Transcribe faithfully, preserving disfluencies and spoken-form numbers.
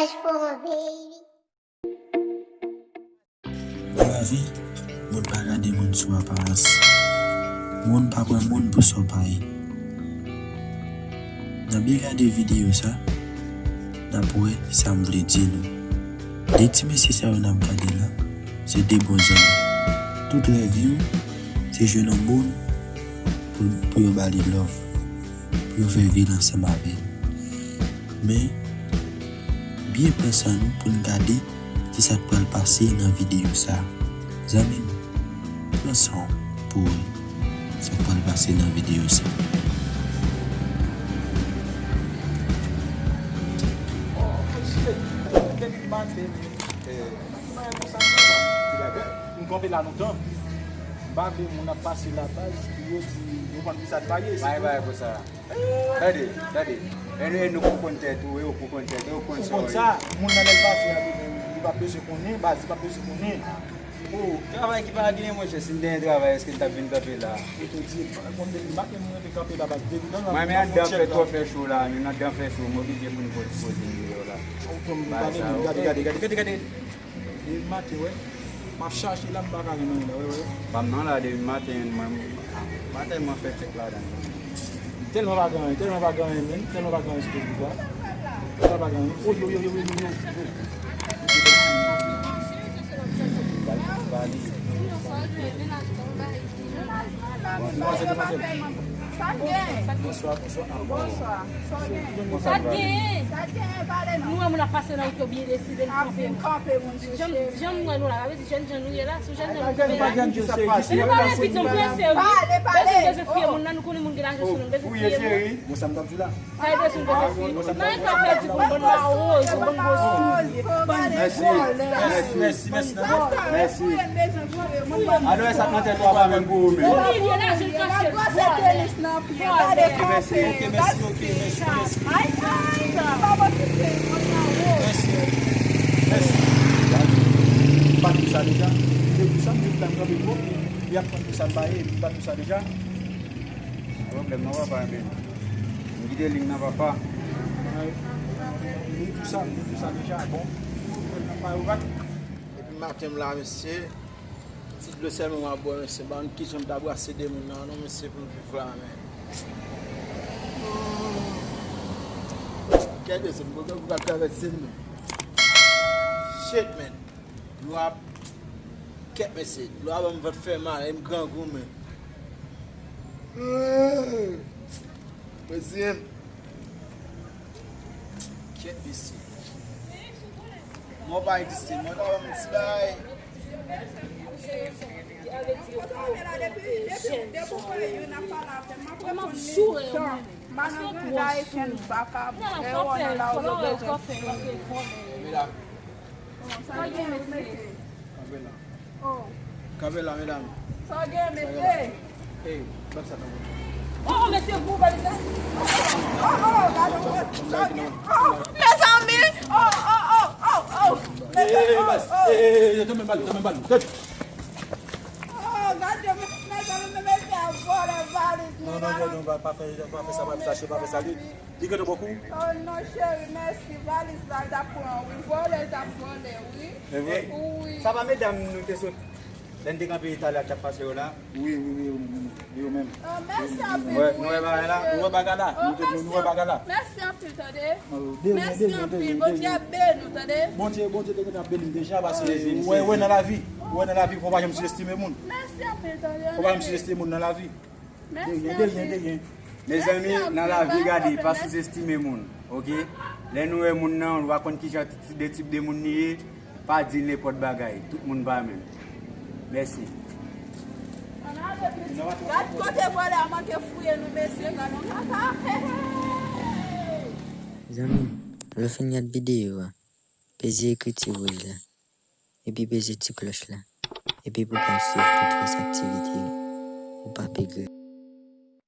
Nan lavi, moun pa gade moun sou aparans. Moun pa pran moun pou sa w pa ye. Nan byen gade videyo sa, n ap wè sa m vle di nou. De ti mesye sa yo n ap gade la, se de bon zanmi. Tout rèv yo, se jwenn yon moun pou, pou yo ba li love, pou yo fè vil ansanm avè l. Men, byen pran san nou pou n gade kisa k pral pase nan videyo sa. Zanmi m, pran san w pou w wè sa k pral pase nan videyo sa. Oh, shit. Depi maten, eh, m kanpe la lontan. M pa vle moun ap pase la baz pou yo di, yo konn kisa k pa ye. Bay, bay pou sa. Tande, tande. E nou, e nou pou konn tèt ou, e ou pou konn tèt ou, ou konn sa w ye. Ou konn sa, moun nan lè l pase a li menm, li p ap bezwen konnen, baz, li p ap bezwen konnen. Oh, travay ki pa genyen, monchè, si m te gen travay, èske m t ap vin kanpe la? Ou te di, konn depi maten moun rete kanpe la, baz, depi nan mwen, men anndan fè twò fè cho la, men anndan fè cho, m oblije pou n poze, poze m deyò la. Ou konn, gade, gade, gade, gade, gade. Depi maten, wè. M ap chache la, m pa ka jwenn anyen la, wè, wè. Pa m nan la, depi maten, mwen, maten, mwen fè tchèk ladan. Tèlman pa gen anyen, tèlman pa gen anyen, men. Tèlman pa gen anyen sou Facebook la. Tèlman pa gen anyen. Oh, yo, yo, yo, yo, yo, yo, yo. Demwazèl, demwazèl. Sa gen? Bonswa, bonswa. Bonswa. Sa gen? Sa gen? Sa gen, pale non. Nou wè moun ap pase nan wout yo byen deside, n kanpe. Ap vin kanpe moun yo, cheri. Jan, jan m wè nou la, sa vle di jèn jan nou ye la, sou jèn jan nou kanpe la. Epi pale vit non, m prese wi. Pale, pale. Bezwen, bezwen fouye moun nan, nou konnen moun gen lajan sou nou, bezwen fouye moun. Bon, sa m t ap di la. Sa e de sou bezwen fouye. Nan yon ka pèdi pou bann mawoz, bann gwo sou, bann vòlè. Mèsi, mèsi, mèsi. Alò, e sa k nan tèt ou a pa menm pou ou menm. Ou milye lajan kache. Vòlè. Vòlè. Ok, mèsi, ok, mèsi, ok, mèsi, mèsi. Ay, ay, pa okipe, bann mawoz. Mèsi, mèsi. Ou pa tout sa deja? Depi sa, m te fè m kanpe gwo, li ap konn tout sa m pa ye, epi ou pa tout sa deja? Pwoblèm nan, papa, enben. M kite liy nan, papa. Li di sa, li di sa deja, bon. Pwoblèm nan pa yo bat. Depi maten m la, mesye. Ti dlo sèlman m ap bwè, mesye. Ban m ki jan m ta brase de moun nan, non, mesye, pou m viv la, men. Kèt, mesye, m poko pral travèse l, men. Shit, man. Dlo a ap, kèt mesye, dlo a ban m vant fè mal, e m grangou menm. Mesye, kèt mesye. Mò pa egziste, mò ta ban m ti bagay. Mwen m ap joure w, mwen. Paske w twò sou. Medam, Sa gen, mesye? Kanpe la. Oh. Kanpe la, medam. Sa gen, mesye? Ey, bat sa kanpe. Oh, oh, mesye, gwo valiz la. Oh, oh, gade, oh, sa gen? Oh, mezanmi. Oh, oh, oh, oh, oh. Ey, ey, ey, baz. Ey, ey, ey, tanmen bal, tanmen bal. Oh, gade, mezanmi, mesye a vòlè valiz. Non, non, non, non, pa, pa fè, pa fè sa, pa fè sa, pa fè sa. Li gentan bò kou? Oh non, cheri, mèsi. Valiz la, l t ap pran, wi. Vòlè, l t ap vòlè, wi. Evre? Wi. Sa pa medam nou te sot, lè n te kanpe talè a, k t ap pase yo la? Wi, wi, wi, wi, wi, yo menm. Oh, mèsi anpil, wi. Nou wè bagay la? Nou wè bagay la? Oh, nou wè bagay la? Mèsi anpil, tande. Mèsi anpil. Bondye ap beni nou, tande. Bondye, Bondye te gentan ap beni m deja, paske ou wè, ou wè nan lavi, ou wè nan lavi, fò w pa janm sou-estime moun. Mèsi anpil, tande. Fò w pa janm sou-estime moun nan lavi. De ryen, de ryen, de ryen. Mezanmi, nan lavi, gade, pa sou-estime moun, oke? Lè nou wè moun nan, nou pa konn kijan ti, de tip de moun li ye, pa di l nenpòt bagay. Tout moun pa menm. Mèsi. Gad kote vòlè a manke fouye nou, mesye, gad yon kaka. Zanmi m, lè w fin gad videyo a, peze ekriti wouj la, epi peze ti klòch la, epi pou w ka swiv tout rès aktivite yo, ou p ap regrèt.